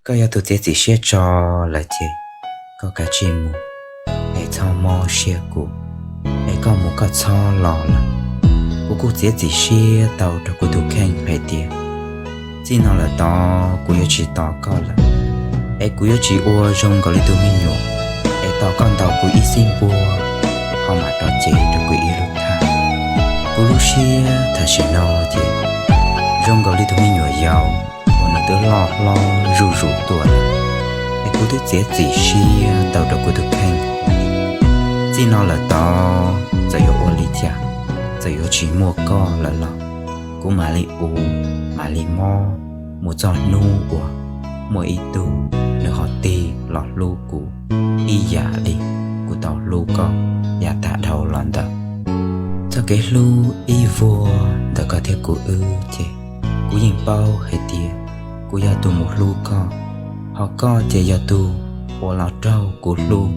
Koj yog tus txiav txim siab tso lawm ces koj kav tsij mus, es txhob mob siab kuv, es koj mus koj txhob los lawm. Kuv kuj txiav txim siab tau rau kuv tus kheej hais tias txij no lawm tod kuv yuav tsis tos koj lawm, es kuv yuav tsis ua zoo nkaus li tus me nyuam es tos koj ntaus kuv ib xib npuaj ho mam rov cev rau kuv ib lub thaj. Kuv lub siab tam sim no ces zoo nkaus li tus me nyuam yaus uas nws twb loj hlob zuj zus tuaj lawm, es kuv twb txiav txim siab tau rau kuv tus kheej. Txij no lawm tod txawm yuav ua li cas, txawm yuav tsis muaj koj lawm los kuv mam li ua, mam li mob mus txog hnub uas muaj ib tug nws ho tig los hlub kuv ib yam li kuv tau hlub koj yav tag dhau los ntawd. Txoj kev hlub ib vuag ntawm koj thiab kuv wb ces kuv yeej paub hais tias kuv yog tus mus hlub koj, ho koj ces yog tus uas los raug kuv hlub,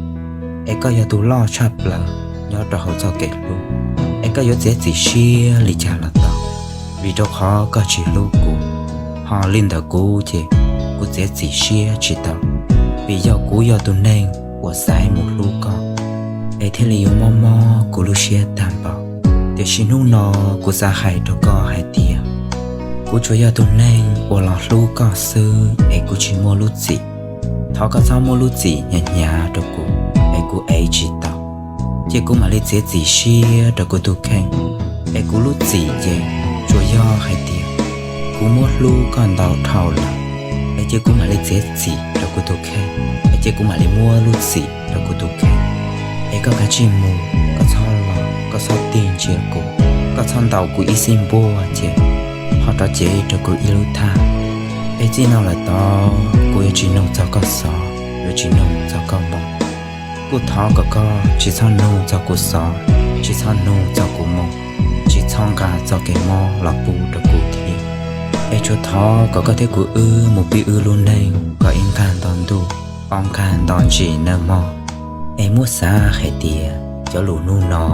es koj yog tus loj tshaj plaws nyob rau hauv txoj kev hlub, es koj yuav txiav txim siab li cas los tau, vim rau qhov koj tsis hlub kuv. Ho li ntawm kuv ces kuv txiav txim siab tsis tau, vim yog kuv yog tus neeg uas xaiv mus hlub koj, es thiaj li yuav mob mob kuv lub siab tag npaum. Tiam sis hnub no kuv xav hais rau koj hais tias kuv tsuas yog tus neeg uas los hlub koj xwb es kuv tsis muaj lub txim. Thov koj txhob muab lub txim hnyav hnyav rau kuv, es kuv ev tsis tau. Ces kuv mam li txiav txim siab rau kuv tus kheej, es kuv lub txim ces tsuas yog hais tias kuv muab hlub koj ntau dhau lawm, es ces kuv mam li txiav txim rau kuv tus kheej, es ces kuv mam li muab lub txim rau kuv tus kheej. Es koj kav tsij mus, koj txhob los, koj txhob tig ntsia kuv, koj txhob ntaus kuv ib xib npuaj ces ho rov cev rau kuv ib lub thaj. Es txij no lawm tod kuv yuav tsis nug txog koj xov, yuav tsis nug txog koj moo. Kuj thov kom koj tsis txhob nug txog kuv xov, tsis txhob nug txog kuv moo, tsis txhob nqa txoj kev mob los pub rau kuv thiab. Es tsuas thov kom koj thiab kuv wb mus pib wb lub neej kom ib nqag nto ntuj, ob nqag nto ntsis nawb mog. Es muab xav hais tias cov lus hnub no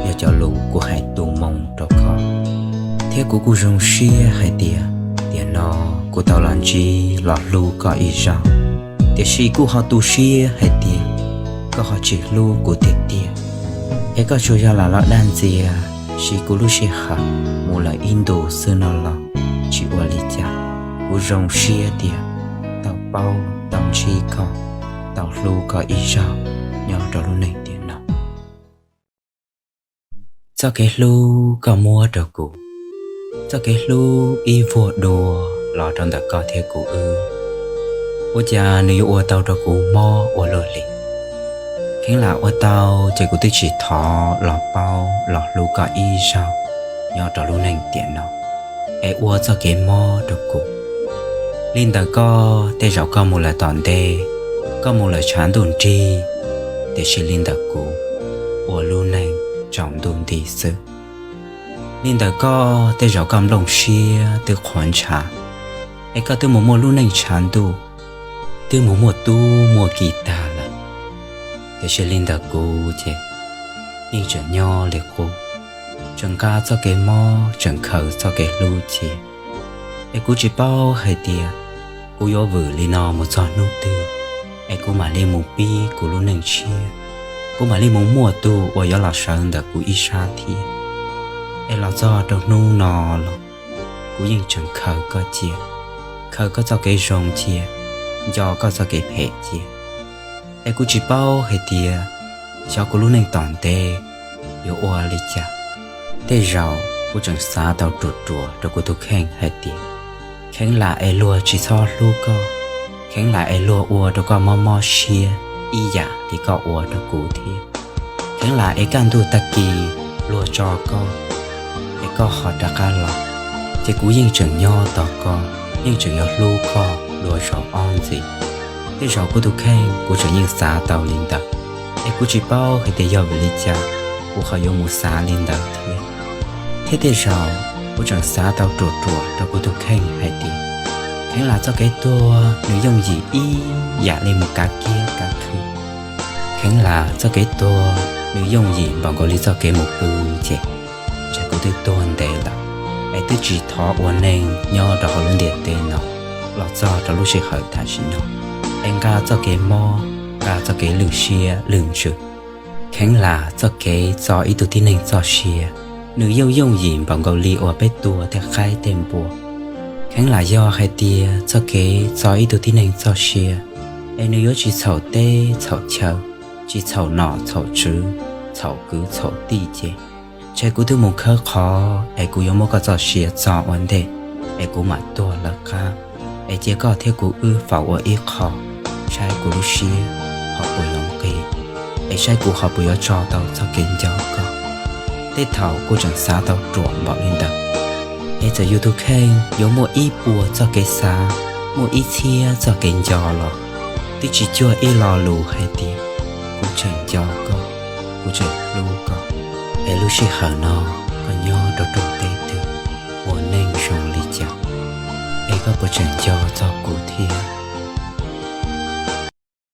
yog cov lus kuv hais tu moo rau koj, thiab kuv kuj zoo siab hais tias tiam no kuv tau los ntsib los hlub koj ib zaug. Tiam sis kuj ho tu siab hais tias koj ho tsis hlub kuv tiag tiag, es koj tsuas yog lam los dag ntxias siv kuv lub sij hawm mus lawm ib ntus xwb no los tsis ua li cas. Kuv zoo siab tias tau paub tau ntsib koj, tau hlub koj ib zaug nyob rau lub neej tiam no. Txoj kev hlub koj muab rau kuv, txoj kev hlub ib vuag dua los rau ntawm koj thiab kuv wb, ua cas nws yuav ua tau rau kuv mob ua luaj li? Kheev lam ua tau ces kuv twb tsis thov los paub los hlub koj ib zaug nyob rau lub neej tiam no, es ua txoj kev mob rau kuv. Li ntawm koj tej zaum koj mus lawm tom ntej, koj mus lawm tshav ntuj nrig, tiam sis li ntawm kuv ua lub neej tsaus ntuj nti xwb. Li ntawm koj tej zaum koj nplooj siab twb qhuav ntshav, es koj twb mus muaj lub neej tshav ntuj, twb mus muaj tub muaj ki tag lawm. Tiam sis li ntawm kuv ces yeej tseem nyob li qub, tseem nqa txoj kev mob, tseem khaws txoj kev hlub cia. Es kuv tsis paub hais tias kuv yuav vwm li no mus txog hnub twg, es kuv mam li mus pib kuv lub neej tshiab, kuv mam li mus muaj tus uas yuav los sawv ntawm kuv ib sab thiab. Es los txog rau hnub no los kuv yeej tseem khaws koj cia, khaws koj txoj kev zoo cia, nco koj txoj kev phem cia. Es kuv tsis paub hais tias xyov kuv lub neej tom ntej yuav ua li cas. Tej zaum kuv tseem xav tau ruam ruam rau kuv tus kheej hais tias kheev lam es luag tsis txhob hlub koj, kheev lam es luag ua rau koj mob mob siab ib yam li koj ua rau kuv thiab. Kheev lam es kaj ntug tag kis luag tso koj, es koj ho rov qab los, ces kuv yeej tseem nyob tos koj, yeej tseem yuav hlub koj dua zaum ob ntxiv. Tej zaum kuv tus kheej kuv tseem yeej xav tau li ntawd, es kuv tsis paub hais tias yog vim li cas kuv ho yuav mus xav li ntawd thiab. Thiab tej zaum kuv tseem xav tau ruam ruam rau kuv tus kheej hais tias kheev lam txoj kev tuag nws yooj yim ib yam li mus kav kiab kav khw. Kheev lam txoj kev tuag nws yooj yim npaum nkaus li txoj kev mus pw, ces ntshe kuv twb tuag ntev lawm, es twb tsis thov ua neeg nyob rau hauv lub ntiaj teb no. los txog rau lub sij hawm tam sim no, es nqa txoj kev mob, nqa txoj kev lwj siab lwj ntsws. Kheev lam txoj kev txo ib tug tib neeg txoj sia, nws yooj yooj yim npaum nkaus li uas peb tua tej qaib tej npua. Kheev lam yog hais tias txoj kev txo ib tug tib neeg txoj sia, es nws yuav tsis txhaum teb txhaum chaw, tsis txhaum nom txhaum tswv, txhaum kwv txhaum tij ces, ntshe kuv twb mus khawb qhov es kuv yuav muab koj txoj sia txo ua ntej, es kuv mam tuag lawv qab, es cia koj thiab kuv wb faus ua ib qho, saib kuv lub siab ho puas yuav nqig, es saib kuv ho puas yuav tso tau txoj kev nco koj. Tej thaum kuj tseem xav tau ruam npaum li ntawd. Es txawm yus tus kheej yuav muaj ib puas txoj kev xav, muaj ib txhiab txoj kev nco los twb tsis cuag ib lo lus hais tias, kuv tseem nco koj, kuv tseem hlub koj. Es lub sij hawm no koj nyob rau rooj teb twg, ua neej zoo li cas, es koj puas tseem nco txog kuv thiab?